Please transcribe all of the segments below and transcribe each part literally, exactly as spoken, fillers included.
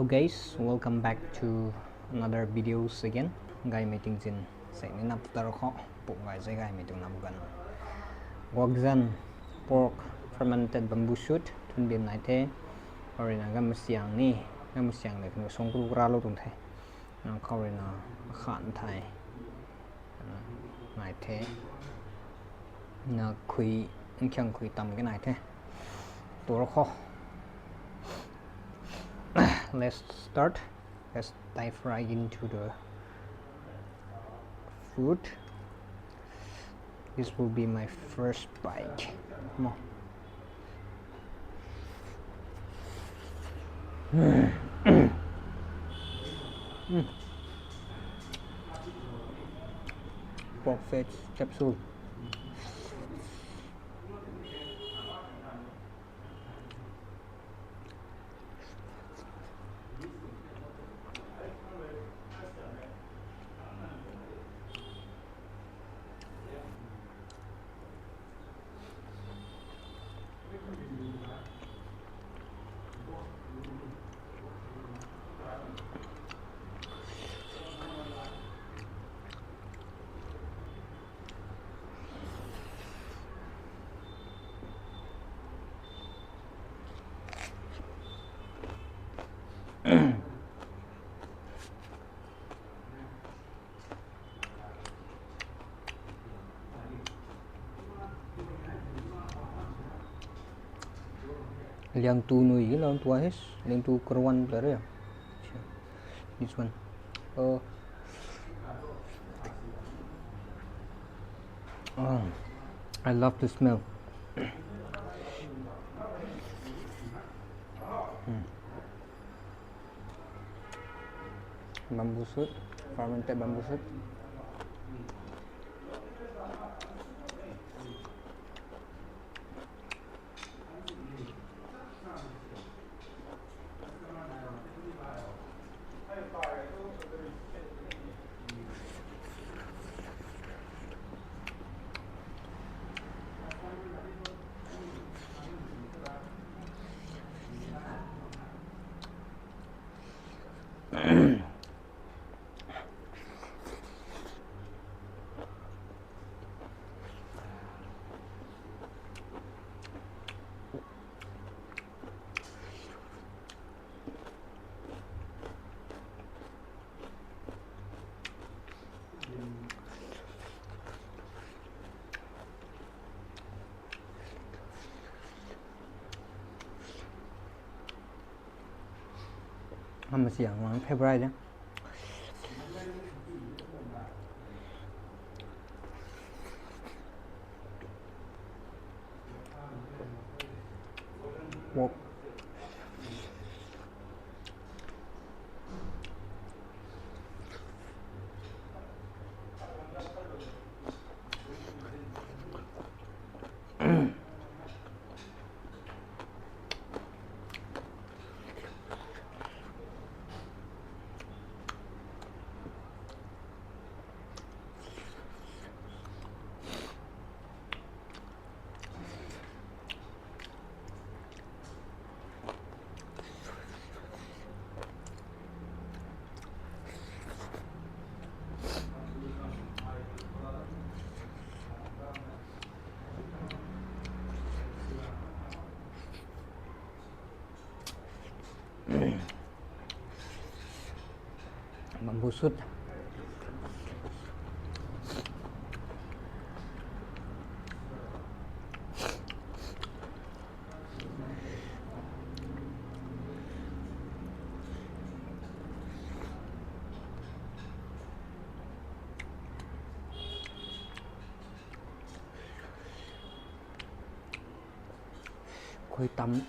Guys, welcome back to another videos again. Gaymei tingzin, sei ni nap tar kho, puk gay zay gaymei tuang nap ganv. Guakzan, pork, fermented bamboo shoot, thun bim nai the. Khou rui na gam masiang ni, gam masiang le kanu song kuru kra lou tuang the. Na khou rui na khan thai. Nai the. Na khui, nkhiang khui tam ke nai the. Tor kho. Let's start. Let's dive right into the food. This will be my first bite. Come on. Mm. Pork fat capsule. Liangtu nui, liangtu ahis, liangtu karuan player. This one. Oh. Oh, I love the smell. Mm. Bamboo shoot, fermented bamboo shoot. Hamasiang mang favorite de. Pork. Bamboo shoot. Khui tam.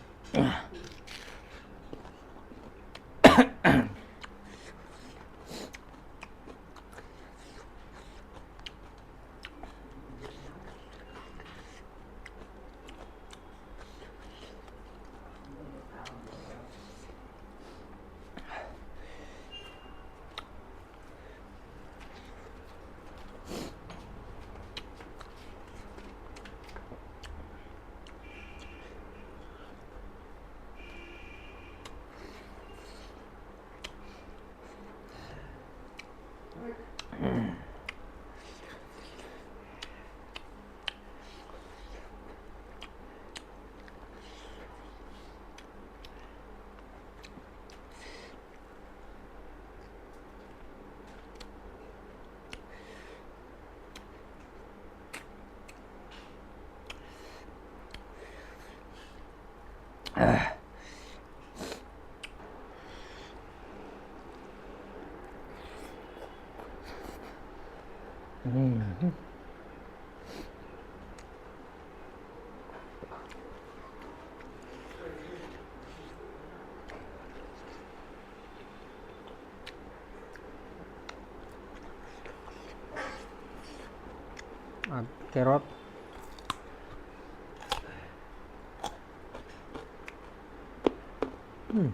Ah, carrot. Hmm.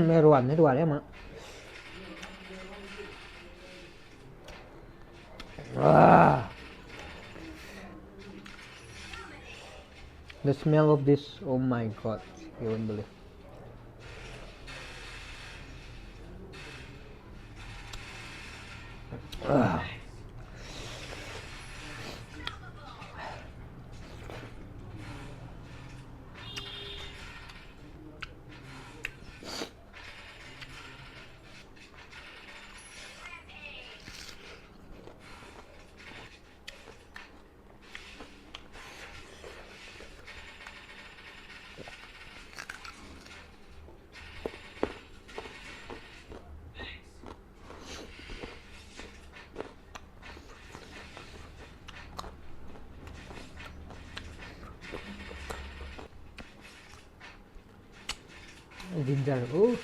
Mei ruan ni ruan e ma. Ah. The smell of this, oh my God, you won't believe. Ah. Ginger, oh.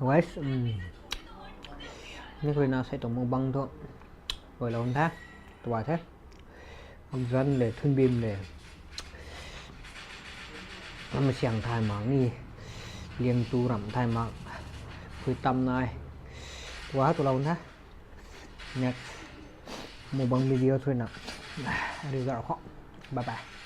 Guys, ni khou rui na sei tuang mukbang thu guaylou the, tuay the. Akzan le, Thunbin le, Masiang thay mak ni, Liangtu ramh thay mak, phui tam nai, tuay twlou the. Next mukbang video thu rui na, ri gar khou, bye bye.